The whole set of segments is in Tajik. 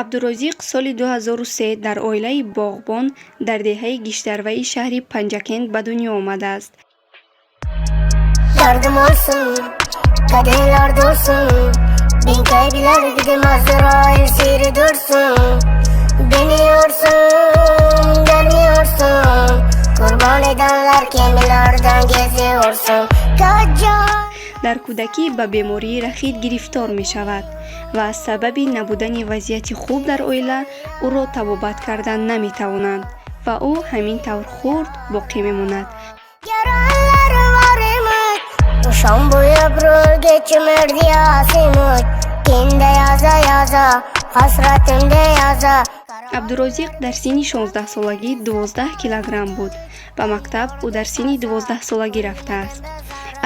Абдурозиқ соли 2003 дар оилаи боғбон дар деҳаи Гиштарваи шаҳри Панҷакент ба дунё омадааст. Yardım olsun, kaderler dursun. Bin kaygılar gidim Azrail seyri dursun. Beni yorsun, görmüyorsun. Kurban edenler kemilerden geziyorsun. Kaçan. Дар кӯдакӣ ба бемории рахит гирифтор мешавад ва аз сабаби набудани вазъияти хуб дар оила ӯро табобат кардан наметавонанд ва ӯ ҳамин тавр хурд боқӣ мемонад. Yaranlar var mı? Şam boyu geçmirdi asimut. Kinde yaza yaza, hasretimde yaza. Абдурозиқ дар синни 16-солагӣ 12 килограмм буд. Ба мактаб ӯ дар синни 12-солагӣ рафтааст.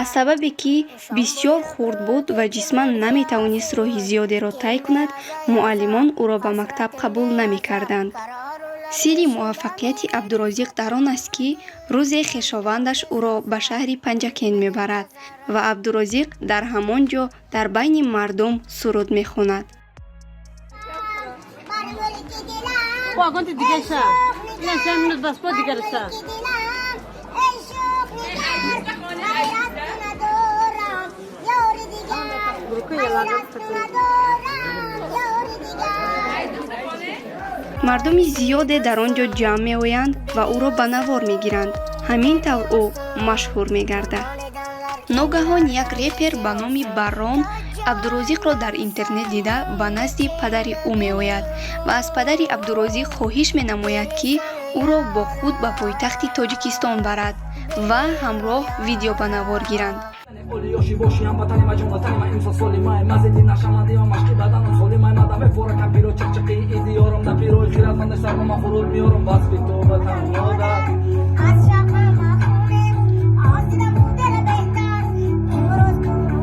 Аз сабабе ки бисёр хурд буд ва ҷисман наметавонист роҳи зиёдеро тай кунад, муаллимон ӯро ба мактаб қабул намекарданд. Сирри муваффақияти Абдурозиқ дар он аст, ки рӯзе хешовандаш ӯро ба шаҳри Панҷакент мебарад ва Абдурозиқ дар ҳамон ҷо дар байни мардум суруд мехонад. Бо агонти дигаша. Ина 5 минут бас бо дигараша. Ey şok nigar, hayrat ندارم یار دیگر. Бурку ندارم یار دیگر. Мардуми зиёде дар он ҷо ҷамъ меоянд ва ӯро ба навор мегиранд. Ҳамин тавр ӯ машҳур мегардад. Ногаҳон як репер ба номи Баррон Абдурозиқро дар интернет дида, ба назди падари ӯ меояд ва аз падари Абдурозиқ хоҳиш менамояд, ки ӯро бо худ ба пойтахти Тоҷикистон барад ва ҳамроҳ видео ба навор гиранд. Ёши боши ҳамватани ма, ҷонватани ма, имсол соли май мазиди нашаманди ма, машқи баданам соли май мадаме форакам пиро чақчақи идиёрам да пирои хиратманде сармама фуруд миёрам васфи ту ватан модар. از شقم خونیم از دیدم دل بهتر امروز برو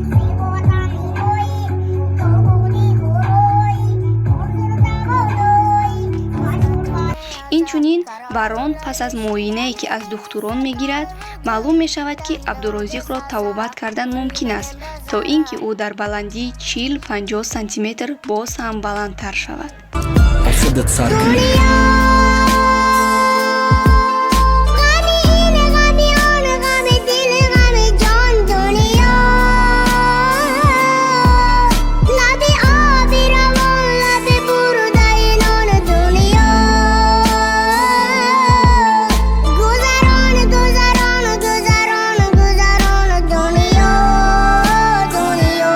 زیب وطن موی تو بودی خوروی Инчунин Барон пас аз муоинае, ки аз духтурон мегирад, маълум мешавад, ки Абдурозиқро табобат кардан мумкин аст, то ин ки ӯ дар баландии 40-50 сантиметр боз ҳам баландтар шавад. Худат сар кунӣ. غمی این غمی آن غم دل غم جان دنیا لب آب روان لب برده نان دنیا گذران گذران گذران گذران دنیا دنیا.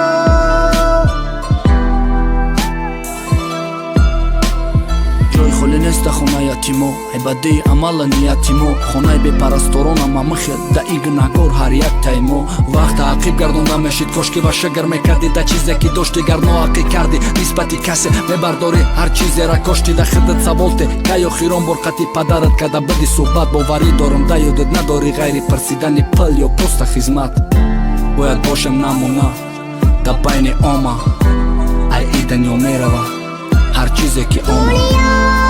Ҷои холӣ нест дар хонаи ятимо, ҳайбадии амала нияти мо, хонаи бепарасторонам амихел да и гунаҳгор ҳар як тай мо. Вақта ақиб гардонда мешид, кошки ва шагар мекардӣ да чизе ки дошти, гар ноақӣ кардӣ нисбати касе, мебардорӣ ҳар чизера кошти. Да худат саволте, кай охирон бор қати падарат када биди суҳбат? Боварӣ дорам, да ёдат надорӣ, ғайри парсидани пул ё просто хизмат. Бояд бошем намуна да байни ома, ай и дунё мерава ҳар чизе ки омад.